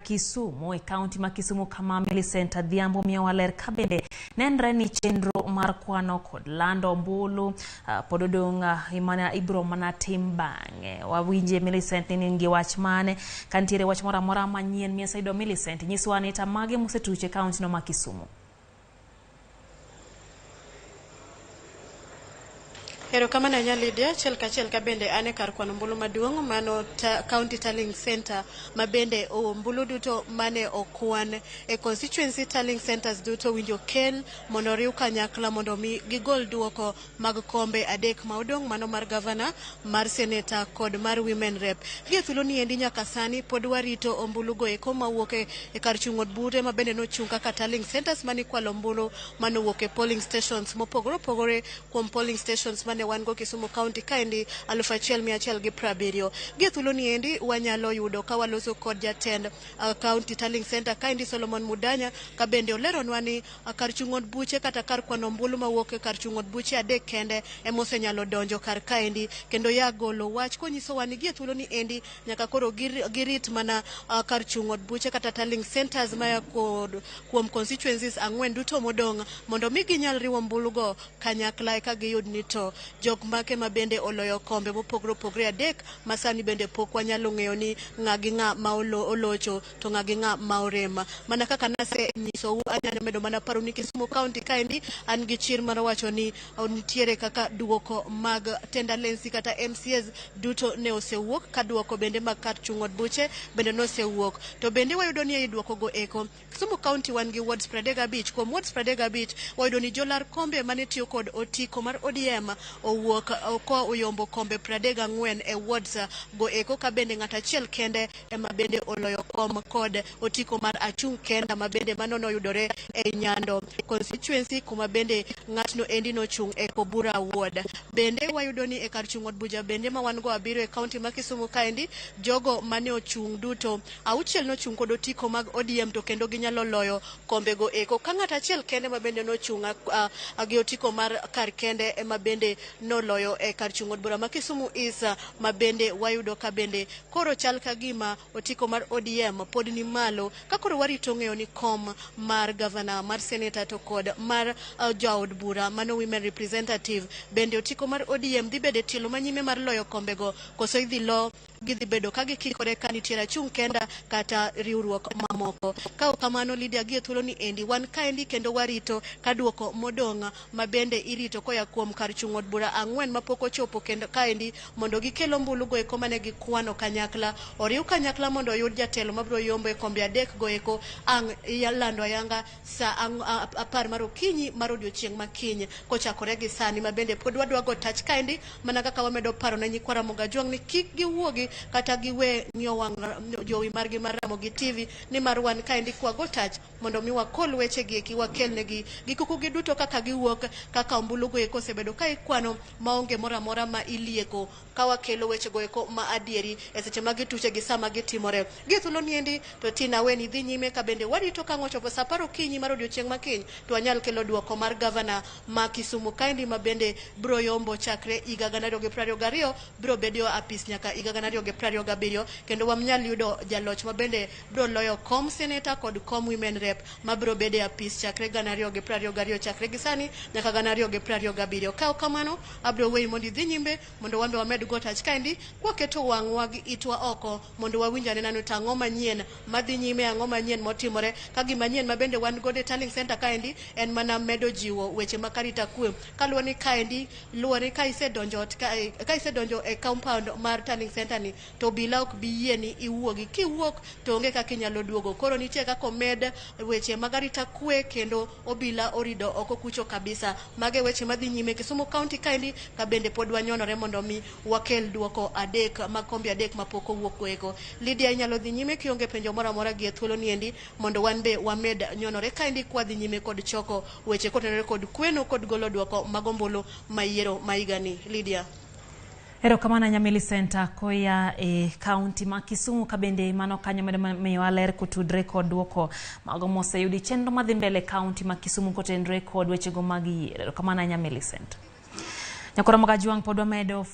Kisumu, e kaunti ma Kisumu kama Millicent Adhiambo miyowa ler ka bende nenre ni chenro mar kwano kod lando ombulu pod odong' imana ibro mana tim bang'e. Wawinje Millicent ni in gi wach mane, ka nitiere wach moro amora manyien mioseyudo Millicent, nyiswa ni to mage mosetuch e kaunti no ma Kisumu. Erokamano ahinya Lydia, achiel kachiel ka bende an e kar kwano ombulu maduong' mano County Tallying Center ma bende ombulu duto mane okwan e constituency tallying centers duto winjo kel mondo oriw kanyakla mondo mi gigol duoko mag kombe adek ma odong' mano mar governor, mar senator kod mar women rep. Gi e thuolo ni endi nyaka sani pod warito ombulu go eko mawuok e kar chung' od bure ma bende nochung' kaka tallying centers mane ikwalo ombulu manowuok e polling stations mopogore opogore kuom polling stations mane wan go Kisumu County kaendi 1170. Gi e thuolo ni endi wanyalo yudo ka waloso kod jatend County Tallying Center kaendi Solomon Mudanya ka bende oleronwa ni kar chung' od buche kata kar kwano ombulu mawuok e kar chung' od buche adek kende ema osenyalo donjo kar kaendi kendo ya golo wach konyisowa ni gi e thuolo ni endi nyaka koro girit mana kar chung' od buche kata tallying centers maya kod kuom constituencies ang'wen duto modong' mondo mi ginyal riwo ombulu go kanyakla eka giyud ni to jok make ma bende oloyo kombe mopogore opogore adek ma sani bende pok wanyalo ng'eyo ni ng'a gi ng'a ma olocho to ng'a gi ng'a ma orem. Mana kaka nase nyisou, anyalo medo mana paro ni Kisumu County kaendi an gi chir mar wacho ni nitiere kaka duoko mag tendalensi kata MCAs duto ne osewuok, ka duoko bende mag kar chung' od buche bende nosewuok. To bende wayudo ni ei duoko go eko Kisumu County wan gi wards 35. Kuom wards 35 wayudo ni jolar kombe mane tiyo kod otiko mar ODM owuok ko oyombo kombe 34 e wards go eko, ka bende ng'at achiel kende ema bende oloyo kom kod otiko mar achung' kenda ma bende mano noyudore e Nyando constituency kuma bende ng'atno endi nochung' e Kobura ward. Bende wayudo ni e kar chung' od bucha bende ma wan go abiriyo e county ma Kisumu kaendi, jogo mane ochung' duto auchiel nochung' kod otiko mag ODM to kendo ginyalo loyo kombe go eko, ka ng'at achiel kende ma bende nochung' gi otiko mar kar kende ema bende noloyo e kar chung' od bura ma Kisumu East, ma bende wayudo ka bende koro chal ka gima otiko mar ODM pod ni malo ka koro warito ng'eyo ni kom mar governor, mar senator to kod mar jaod bura mano women representative bende otiko mar ODM dhi bedo e tielo manyime mar loyo kombego koso idhi lo gidhi bedo ka gikikore ka nitiere achung' kenda kata riwruok mamoko. Ka ok kamano, Lydia, gi e thuolo ni endi wan kaendi kendo warito ka duoko modong' ma bende irito koya kuom kar chung' od bura ang'wen mapok ochopo kendo kaendi mondo gikel ombulu go eko mane gikwano kanyakla oriw kanyakla mondo oyud jatelo mabiro yombo e kombe adek go eko ang' lando ayanga sa 10 mar okinyi mar odiochieng' ma kiny kochakore gi sani ma bende pod wadwa go tach kaendi mana kaka wamedo paro ne nyikwa Ramogi Ajwang' ni kik giwuogi kata giwe ng'iyo wang' jowi margi mar Ramogi TV nimar wan kaendi kwago tach mondo mi wakol weche gi eki wakelnegi gikuku duto kaka giwuok kaka ombulu go eko osebedo ka ikwano maonge moro amora ma ilieko ka wakelo weche go eko ma adieri e seche ma gituche gi sama gitimore. Gi thuolo niendi to Tina weni dhi nyime ka bende warito ka ang' ochopo sa 10 okinyi mar odiochieng' ma kiny to wanyal kelo duoko mar gavana ma Kisumu kaendi ma bende bro yombo chakre higa 2022 bro bedo apis nyaka higa 2027 kendo wanyal yudo jaloch ma bende bro loyo kom seneta kod kom women rep ma bro bedo e apis chakre 2022 chakre gi sani nyaka 2027. Ka ok kamano, abro weyi mondo idhi nyime mondo wan be wamed go tach kaendi kwaketo wang'wa gi itwa oko mondo wawinj anena ni to ang'o manyien madhi nyime, ang'o manyien motimore. Ka gima nyien ma bende wan godo e tallying center kaendi en mana medo jiwo weche mag arita kwe kaluwore ni kaendi luwore ka isedonjo ot ka isedonjo e compound mar tallying center ni to obila ok bi yieni iwuogi. Kiwuok to onge kaka inyalo duogo. Koro nitie kaka omed weche mag arita kwe kendo obila orido oko kucho kabisa. Mago e weche madhi nyime Kisumu County kaendi ka bende pod wanyonore mondo mi wakel duoko adek mag kombe adek mapok owuok go eko. Lydia, inyalo dhi nyime kionge penjo moro amora gi e thuolo ni endi mondo wan be wamed nyonore kaendi kwadhi nyime kod choko weche kotenore kod kweno kod golo duoko mag ombulu ma yiero ma higani. Lydia. Erokamano ahinya Millicent koya e kaunti ma Kisumu ka bende mano kanyo medo miyowa ler kotudre kod duoko mago moseyudi chenro madhi mbele e kaunti ma Kisumu kotenre kod wechego mag yiero. Erokamano ahinya Millicent. Nyakoro Magajwang' pod wamedo.